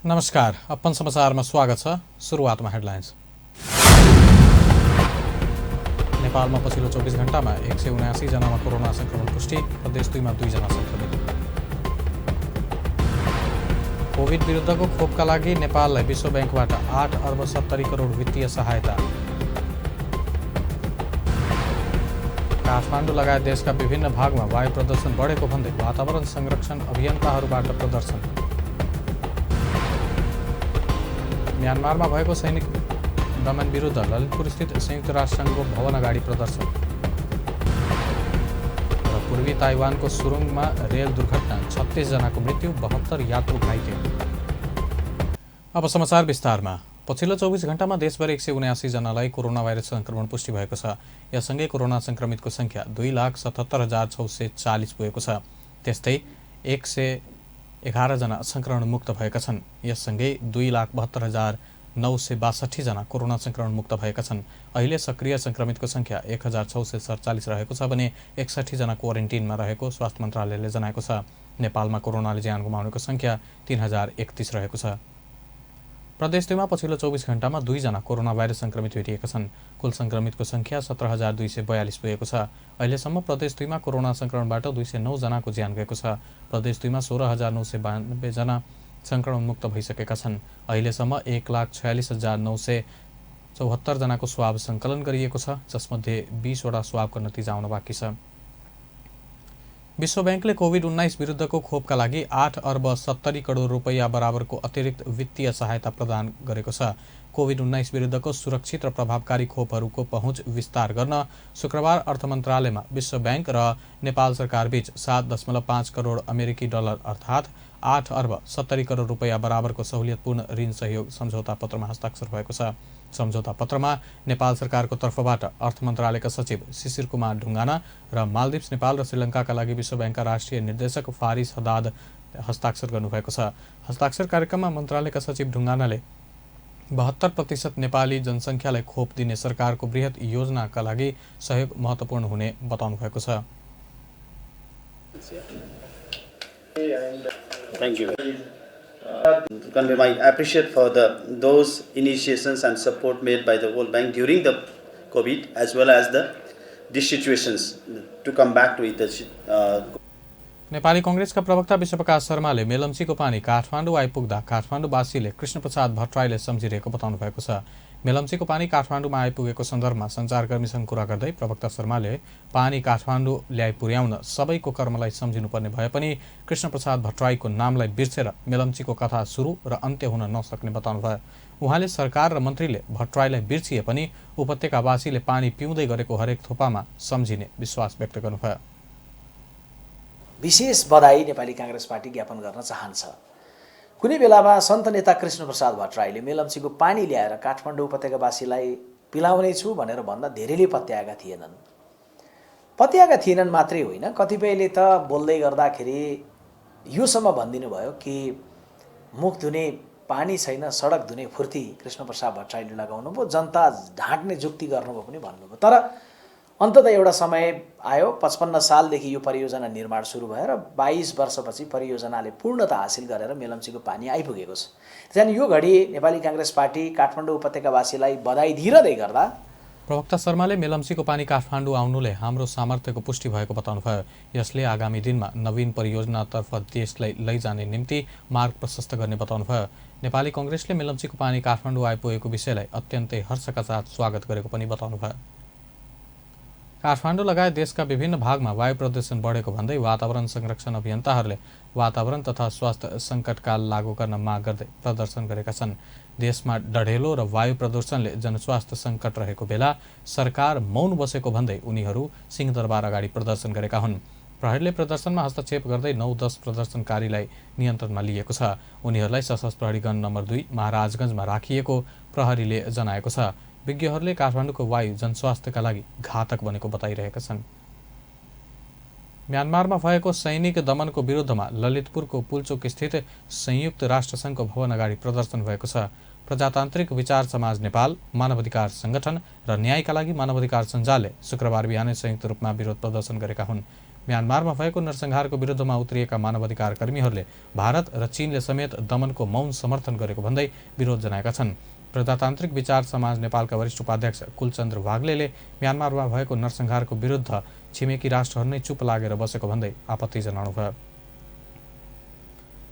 नमस्कार, अपन समाचारमा स्वागत छ। सुरुवातमा हेडलाइन्स। नेपालमा पछिल्लो 24 घण्टामा 179 जनामा कोरोना संक्रमण पुष्टि, प्रदेश 2 मा 2 जना संक्रमित। कोभिड विरुद्धको खोपका लागि नेपाललाई विश्व बैंकबाट 8 अर्ब 70 करोड वित्तीय सहायता। काठमाडौँ लगायत देशका विभिन्न भागमा वायु प्रदूषण बढेको भन्दै वातावरण संरक्षण अभियन्ताहरूबाट प्रदर्शन। म्यानमारमा भएको सैनिक दमन विरुद्ध ललितपुर स्थित संयुक्त राष्ट्रसङ्घको भवन अगाडि प्रदर्शन। र पूर्वी ताइवानको सुरुङमा रेल दुर्घटना, 36 जनाको मृत्यु, 72 यात्रु घाइते। अब समाचार विस्तारमा। पछिल्लो 24 घण्टामा देशभर 179 जनालाई कोरोना भाइरस संक्रमण पुष्टि भएको छ। यससँगै कोरोना संक्रमितको संख्या 2,77,640 पुगेको छ। त्यस्तै 111 जना संक्रमण मुक्त भएका छन्। यससँगै 2,72,962 जना कोरोना संक्रमण मुक्त भएका छन्। अहिले सक्रिय संक्रमितको संख्या 1,647 रहेको छ भने 61 जना क्वारेन्टिनमा रहेको स्वास्थ्य मन्त्रालयले जनाएको छ। नेपालमा कोरोनाले ज्यान गुमाउनेको संख्या 3031 रहेको छ। प्रदेश 2 मा पछिल्लो 24 घण्टामा 2 जना कोरोना भाइरस संक्रमित भेटिएका छन्। कुल संक्रमितको संख्या 17,242 पुगेको छ। अहिलेसम्म प्रदेश 2 मा कोरोना संक्रमणबाट 209 जनाको ज्यान गएको छ। प्रदेश 2 मा 16,992 जना संक्रमण मुक्त भइसकेका छन्। अहिलेसम्म 1,46,974 जनाको स्वाब सङ्कलन गरिएको छ, जसमध्ये 20 वटा स्वाबको नतिजा आउन बाँकी छ। विश्व बैंकले कोभिड-19 विरुद्धको खोपका लागि 8 अर्ब 70 करोड रुपैयाँ बराबरको अतिरिक्त वित्तीय सहायता प्रदान गरेको छ। कोभिड-19 विरुद्धको सुरक्षित र प्रभावकारी खोपहरूको पहुँच विस्तार गर्न शुक्रबार अर्थ मन्त्रालयमा विश्व बैंक र नेपाल सरकारबीच 7.5 करोड अमेरिकी डलर अर्थात् 8 अर्ब 70 करोड रुपैयाँ बराबरको सहुलियतपूर्ण ऋण सहयोग सम्झौता पत्रमा हस्ताक्षर भएको छ। सम्झौता पत्रमा नेपाल सरकारको तर्फबाट अर्थ मन्त्रालयका सचिव शिशिर कुमार ढुङ्गाना र मालदिप्स, नेपाल र श्रीलङ्काका लागि विश्व बैंकका राष्ट्रिय निर्देशक फारिस हदाद हस्ताक्षर गर्नुभएको छ। हस्ताक्षर कार्यक्रममा मन्त्रालयका सचिव ढुङ्गानाले 72% नेपाली जनसङ्ख्यालाई खोप दिने सरकारको बृहत योजनाका लागि सहयोग महत्त्वपूर्ण हुने बताउनु भएको छ। Thank you. Convey my appreciation for those initiations and support made by the World Bank during the COVID as well as these situations to come back to it. Nepali कांग्रेसका प्रवक्ता विश्वप्रकाश शर्माले मेलम्चीको पानी काठमाडौँ आइपुग्दा काठमाडौँवासीले कृष्णप्रसाद भट्टराईले सम्झिरहेको बताउनु भएको छ। मेलम्चीको पानी काठमाडौँमा आइपुगेको सन्दर्भमा सञ्चारकर्मीसँग कुरा गर्दै प्रवक्ता शर्माले पानी काठमाडौँ ल्याइ पुर्याउन सबैको कर्मलाई सम्झिनुपर्ने भए पनि कृष्णप्रसाद भट्टराईको नामलाई बिर्सेर मेलम्चीको कथा सुरु र अन्त्य हुन नसक्ने बताउनुभयो। उहाँले सरकार र मन्त्रीले भट्टराईलाई बिर्सिए पनि उपत्यकावासीले पानी पिउँदै गरेको हरेक थोपामा सम्झिने विश्वास व्यक्त गर्नुभयो। विशेष बधाई नेपाली कांग्रेस पार्टी ज्ञापन गर्न चाहन्छ। कुनै बेलामा सन्त नेता कृष्णप्रसाद भट्टराईले मेलम्चीको पानी ल्याएर काठमाडौँ उपत्यकावासीलाई पिलाउने छु भनेर भन्दा धेरैले पत्याएका थिएनन् मात्रै होइन, कतिपयले त बोल्दै गर्दाखेरि योसम्म भनिदिनु भयो कि मुख धुने पानी छैन, सडक धुने फुर्ती कृष्णप्रसाद भट्टराईले लगाउनु भयो, जनता ढाँट्ने जुक्ति गर्नुभयो पनि भन्नुभयो। तर अन्ततः एउटा समय आयो, 55 सालदेखि यो परियोजना निर्माण सुरु भएर 22 वर्षपछि परियोजनाले पूर्णता हासिल गरेर मेलम्चीको पानी आइपुगेको छ। त्यसैले यो घडी नेपाली कांग्रेस पार्टी काठमाडौँ उपत्यकावासीलाई बधाई दिइरहँदै गर्दा प्रवक्ता शर्माले मेलम्चीको पानी काठमाडौँ आउनुले हाम्रो सामर्थ्यको पुष्टि भएको बताउनुभयो। यसले आगामी दिनमा नवीन परियोजनातर्फ देशलाई लैजाने निम्ति मार्ग प्रशस्त गर्ने बताउनुभयो। नेपाली कांग्रेसले मेलम्चीको पानी काठमाडौँ आइपुगेको विषयलाई अत्यन्तै हर्षका साथ स्वागत गरेको पनि बताउनुभयो। काठमाडौँ लगायत देशका विभिन्न भागमा वायु प्रदूषण बढेको भन्दै वातावरण संरक्षण अभियन्ताहरूले वातावरण तथा स्वास्थ्य सङ्कटकाल लागू गर्न माग गर्दै प्रदर्शन गरेका छन्। देशमा डढेलो र वायु प्रदूषणले जनस्वास्थ्य सङ्कट रहेको बेला सरकार मौन बसेको भन्दै उनीहरू सिंहदरबार अगाडि प्रदर्शन गरेका हुन्। प्रहरीले प्रदर्शनमा हस्तक्षेप गर्दै 9-10 प्रदर्शनकारीलाई नियन्त्रणमा लिएको छ। उनीहरूलाई सशस्त्र प्रहरी गण नम्बर 2 महाराजगञ्जमा राखिएको प्रहरीले जनाएको छ। विज्ञहरूले काठमाडौँको वायु जनस्वास्थ्यका लागि घातक बनेको बताइरहेका छन्। म्यानमारमा भएको सैनिक दमनको विरुद्धमा ललितपुरको पुल्चोक स्थित संयुक्त राष्ट्रसङ्घको भवन अगाडि प्रदर्शन भएको छ। प्रजातान्त्रिक विचार समाज नेपाल, मानवाधिकार संगठन र न्यायका लागि मानवाधिकार सञ्जालले शुक्रबार बिहानै संयुक्त रूपमा विरोध प्रदर्शन गरेका हुन्। म्यानमारमा भएको नरसंहारको विरुद्धमा उत्रिएका मानवाधिकार कर्मीहरूले भारत र चीनले समेत दमनको मौन समर्थन गरेको भन्दै विरोध जनाएका छन्। प्रजातान्त्रिक विचार समाज नेपालका वरिष्ठ उपाध्यक्ष कुलचन्द्र वाग्लेले म्यानमारमा भएको नरसंहारको विरुद्ध छिमेकी राष्ट्रहरू नै चुप लागेर बसेको भन्दै आपत्ति जनाउनुभयो।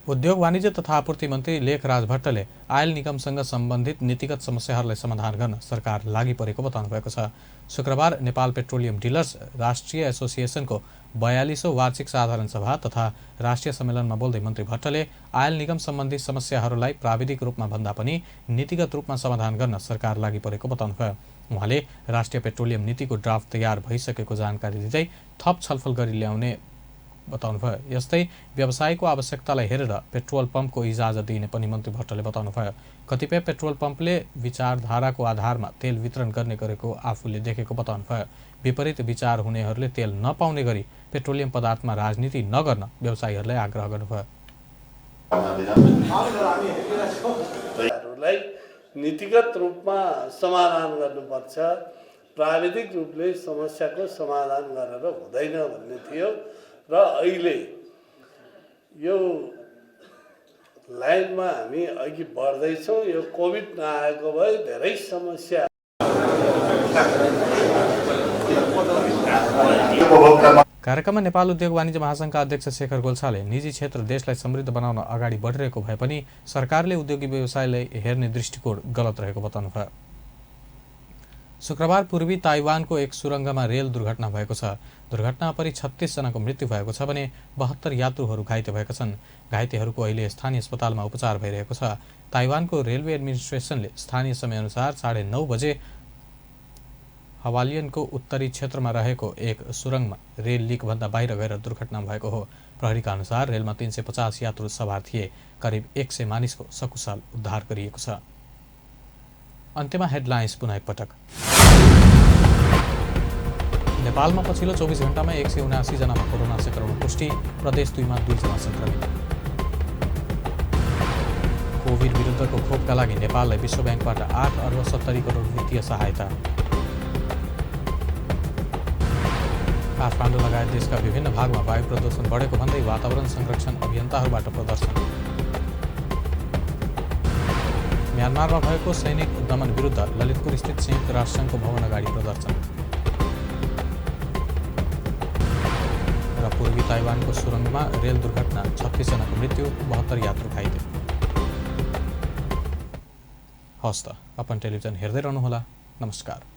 उद्योग वाणिज्य तथा आपूर्ति मन्त्री लेखराज भट्टले आयल निगमसँग सम्बन्धित नीतिगत समस्याहरूलाई समाधान गर्न सरकार लागि परेको बताउनु भएको छ। शुक्रबार नेपाल पेट्रोलियम डिलर्स राष्ट्रिय एसोसिएसनको 42औं वार्षिक साधारण सभा तथा राष्ट्रिय सम्मेलनमा बोल्दै मन्त्री भट्टले आयल निगम सम्बन्धी समस्याहरूलाई प्राविधिक रूपमा भन्दा पनि नीतिगत रूपमा समाधान गर्न सरकार लागि परेको बताउनुभयो। उहाँले राष्ट्रिय पेट्रोलियम नीतिको ड्राफ्ट तयार भइसकेको जानकारी दिँदै थप छलफल गरी ल्याउने बताउनुभयो। यस्तै व्यवसायको आवश्यकतालाई हेरेर पेट्रोल पम्पको इजाजत दिइने पनि मन्त्री भट्टले बताउनुभयो। कतिपय पेट्रोल पम्पले विचारधाराको आधारमा तेल वितरण गर्ने गरेको आफूले देखेको बताउनुभयो। विपरीत विचार हुनेहरूले तेल नपाउने गरी पेट्रोलियम पदार्थमा राजनीति नगर्न व्यवसायीहरूलाई आग्रह गर्नुभयो। नीतिगत रूपमा समाधान गर्नुपर्छ, प्राविधिक रूपले समस्याको समाधान गरेर हुँदैन भन्ने थियो र अहिले यो लाइनमा हामी अघि बढ्दैछौँ। यो कोभिड नआएको भए धेरै समस्या कार्यक्रममा नेपाल उद्योग वाणिज्य महासङ्घका अध्यक्ष शेखर गोल्छाले निजी क्षेत्र देशलाई समृद्ध बनाउन अगाडि बढिरहेको भए पनि सरकारले उद्योगी व्यवसायलाई हेर्ने दृष्टिकोण गलत रहेको बताउनुभयो। शुक्रबार पूर्वी ताइवानको एक सुरङ्गमा रेल दुर्घटना भएको छ। दुर्घटनामा परि 36 जनाको मृत्यु भएको छ भने 72 यात्रुहरू घाइते भएका छन्। घाइतेहरूको अहिले स्थानीय अस्पतालमा उपचार भइरहेको छ। ताइवानको रेलवे एडमिनिस्ट्रेसनले स्थानीय समयअनुसार 9:30 बजे हवालियनको उत्तरी क्षेत्रमा रहेको एक सुरङ्गमा रेल लिकभन्दा बाहिर गएर दुर्घटना भएको हो। प्रहरीका अनुसार रेलमा 350 यात्रु सवार थिए। करिब 100 मानिसको सकुशल उद्धार गरिएको छ। अन्त्यमा हेडलाइन्स पुनः एकपटक। नेपालमा पछिल्लो 24 घण्टामा 179 जनामा कोरोना संक्रमण पुष्टि, प्रदेश 2 मा 2 जना संक्रमित। कोभिड विरुद्धको खोपका लागि नेपाललाई विश्व ब्याङ्कबाट 8 अर्ब 70 करोड वित्तीय सहायता। काठमाडौँ लगायत देशका विभिन्न भागमा वायु प्रदूषण बढेको भन्दै वातावरण संरक्षण अभियन्ताहरूबाट प्रदर्शन। म्यानमारमा भएको सैनिक दमन विरुद्ध ललितपुर स्थित संयुक्त राष्ट्रसङ्घको भवन अगाडि प्रदर्शन। र पूर्वी ताइवानको सुरङ्गमा रेल दुर्घटना, 36 जनाको मृत्यु, 72 यात्रु घाइते। हवस् त, अपन टेलिभिजन हेर्दै रहनुहोला। नमस्कार।